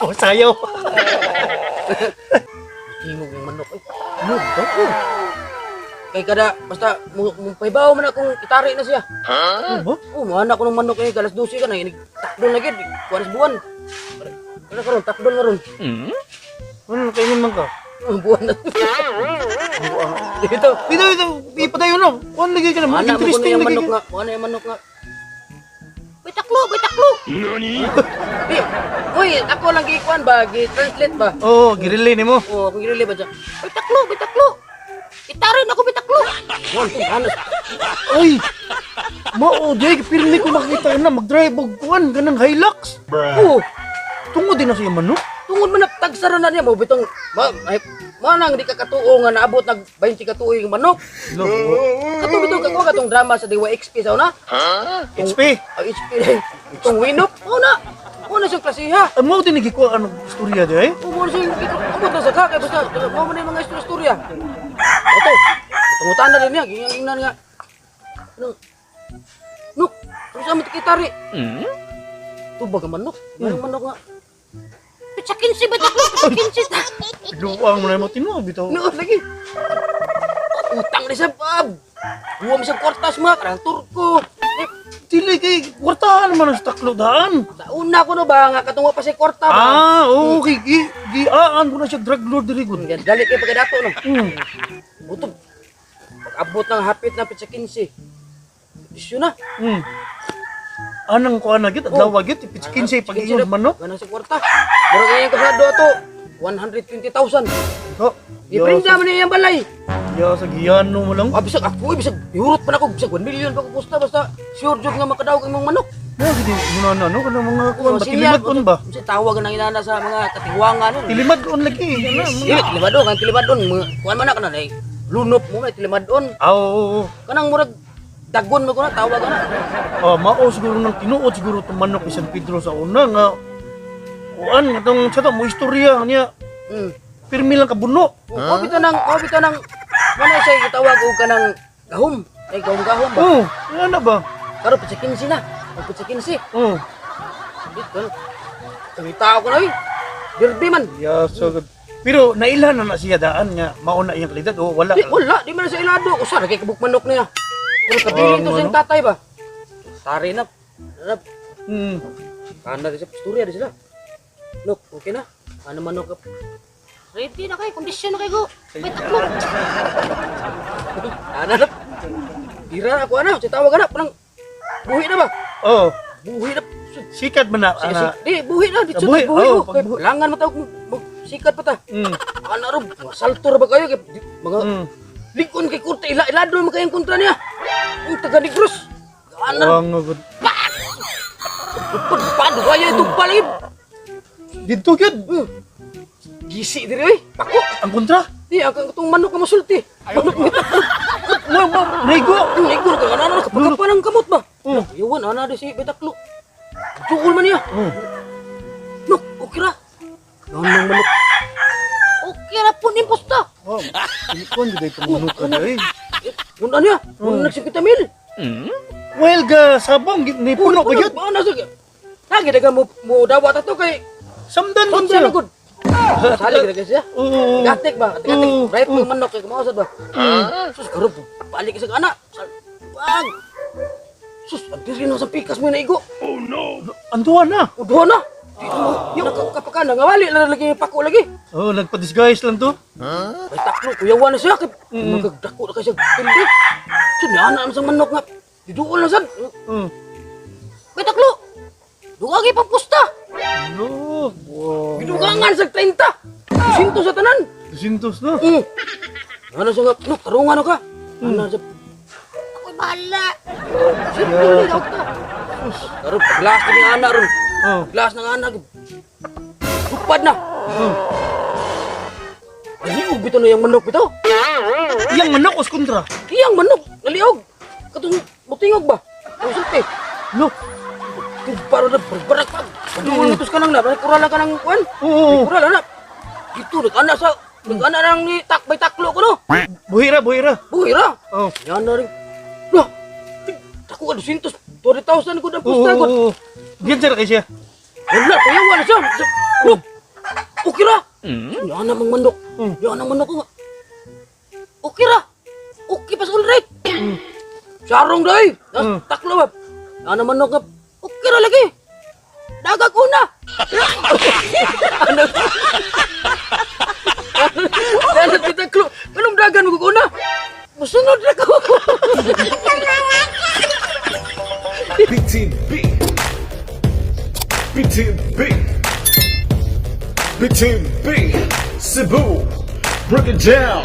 Oh, sayaw. Tingog ng manok. Ay, ano ba ko? Kay kada, basta, mo pahibaw man akong itari na siya. Ano ba? Oh, mga anak ko ng manok eh, alas 12 ka na, inig, takdon na gid, kuwan sa buwan. Ano karon, takdon na ron. Ano, kainin man ka? Oh, buwan na. Dito. Ito, ito, ipadayon na. Kuan lagi ka na, Anak mo ko na interesting yung lagi manok ka. nga. Ano yung manok nga. May taklo, may taklo. Nani? Uy, ako lang gikuan ba, gi-translate ba? Oo, oh, girili ni mo. Oo, akong girili ba siya? May taklo, may taklo. Itarin ako, may taklo. Buwan, ano? Ay! Mao, di, pirmi ko makita na mag-drive og kuan ganang Hilux. Oo, Tungod din na siya manok. tungod man na tagsara na niya mo bitong ma ay, manang di ka katuo nga naabot nag 20 katuo yung manok. Lo, Kato bitong kakuha katong drama sa DYXP sa una. HP. Ay, HP itong winop. Una. Una siyang klasiha. Ay, mao din nagikuha ano istorya di ay? Umuro siya yung abot na sa ka, kaya basta, mo man yung mga istorya. Ito, tungutan na rin niya, gingnan nga. Ano? Nuk, terus sa kitari. Tubag ang manok, manok manok nga. Pitsa 15 ba taklo? Pitsa 15. Luang mo na mo tinuod bitaw. No, lagi. Utang ni sa bab. Buwam sa kwartas mga karang Turko. Eh, Dili kay kwartahan man ang taklo daan. sa una ko no ba nga katungo pa si kwarta ba? Ah, oo, kay gi giaan ko na siya drug lord diri gud. Dali kay pagkadato no. Buto. Pag-abot ng hapit na pitsa 15. Isyo na. Anang kuan na gyud, adlaw gyud, ipits 15 pag-ingon manok. Ganang sa kwarta. Murag kaya kasado ato. 120,000. Ko. Iprinda man niya yung balay. Ya sa giyano mo lang. Ah, bisag ako, eh, bisag ihurot pa na ako, bisag 1 million pa ko kusta basta sure jud nga makadaog ang imong manok. Mo gid mo na no kanang mga kuan Oh, ba tilimad on ba? Kasi tawag ang inana sa mga katiwanga nun. Tilimad on lagi. Ano, Dili tilimadon, ang tilimadon, mga kuan man na kana eh. Lunop mo na tilimadon. Ah, oo, oo. Kanang murag dagon mo ko na tawag na. Ah, mao siguro nang tinuod siguro itong manok ni San Pedro sa una nga kuan katong sa to mo istorya niya pirmi lang kabuno. Oh, bitaw nang, oh, bitaw nang mana siya gitawag og kanang gahom. Ay gahom-gahom ba? Oh, ano ba? Karon pitsa 15 na. Ang pitsa 15. Oh. Dito. Kami tao ko na eh. Derby man. Yeah, so good. Pero nailhan na na siya daan nga mao na iyang kalidad o wala. Di, wala, di man na sa ilado. Usa na kay kabuk manok niya. Pero kabilin to Oh, sa iyang ano? tatay ba? Tari na. Na. Kana di sa istorya di sila. Look, okay na. Ano manok ka? Ready na kayo, kondisyon na kayo go. May taklo. Ana na. Ira ako ana, sa tawag ana, parang buhi na ba? Oh, Buhi na. sikat man na ana. Di, buhi na, di Ah, buhi, buhi, buhi. oh, Oh, pag buhi. Langan mo tawag sikat pa ta. Ana ro, mga saltor ba kayo? Kay, mga likon kay kurta, ila ilado mo kayong kontra niya. Ang taga Negros. Ana, Ang good. pad pad kaya ito pala Didto gyud. Gisi diri oy. Pako. Ang kontra. Di ang katong manok nga musulti. Manok nga taklo. Mo mo naigo. Ang negro ka ana ana kapag pa ng kamot ba? Oh. Yawan ana di si Betaklo. Jugol man niya. Oh. Nok, okay ra. Nanang manok. Okay ra po ni posta. Oh, kuan gyud ay pamunok ka dai. Eh, Una niya. Una nagsikita mil. Well, ga sabong ni puno ba gyud? Ana sa Lagi daga mo mo dawat ato kay Samdan man Sundan siya. na gud. Sali gid siya. Oo. Gatik ba? Gatik. Oo. Right mo manok kay kumausad ba? Sus karon balik sa anak. Bang. Sus, adiri na sa pikas mo na igo. Anduan na. Uduha na. Nakapakan nangawali na lagi pako lagi. Oh, nagpa-disguise lang to. May taklo kuyawan na siya kay magdako na kay siya pindi. Sus, niana na sa manok nga. Diduol na sad. May taklo. Duga kay pampusta. No. Wow. Gidugangan sa 30. Sinto sa tanan. Sintos na. Ano siya nga, no, tarungan na ka. Ano siya, Ako'y bahala. Simple ni daw ta. Karon paglas ng anak ron. Oh. Glass ng anak. Lupad na. Naliog bitaw na yung manok bitaw. Iyang manok os kontra. Iyang manok, naliog. Katong mutingog ba? Ang sulti. No. Tugparo na barbarak pa. Padungan ito ka lang na, may kurala ka ng kuan. Oo. May kurala na. Dito nag-ana sa nag-ana nang ni takbay taklo ko no. Buhi ra, buhi ra. Buhi ra. Oh. Yan na rin. Lah, ako ka 200, 200,000 ko na Oo, pusta ko. oo, oo. Biyan ra kay siya. Wala, kuya, wala siya. Look, okay ra. Yan na mang manok. Yan ang manok ko nga. Okay ra. Okay pas all right. Sarong day. Taklo ba? Yan ang manok nga. Okay ra lagi. Daga ko na. Ano? Ano pitaklo? Anong dagan mo ko na? Musunod na ko. BTB. BTB. BTB. Cebu. Break it down.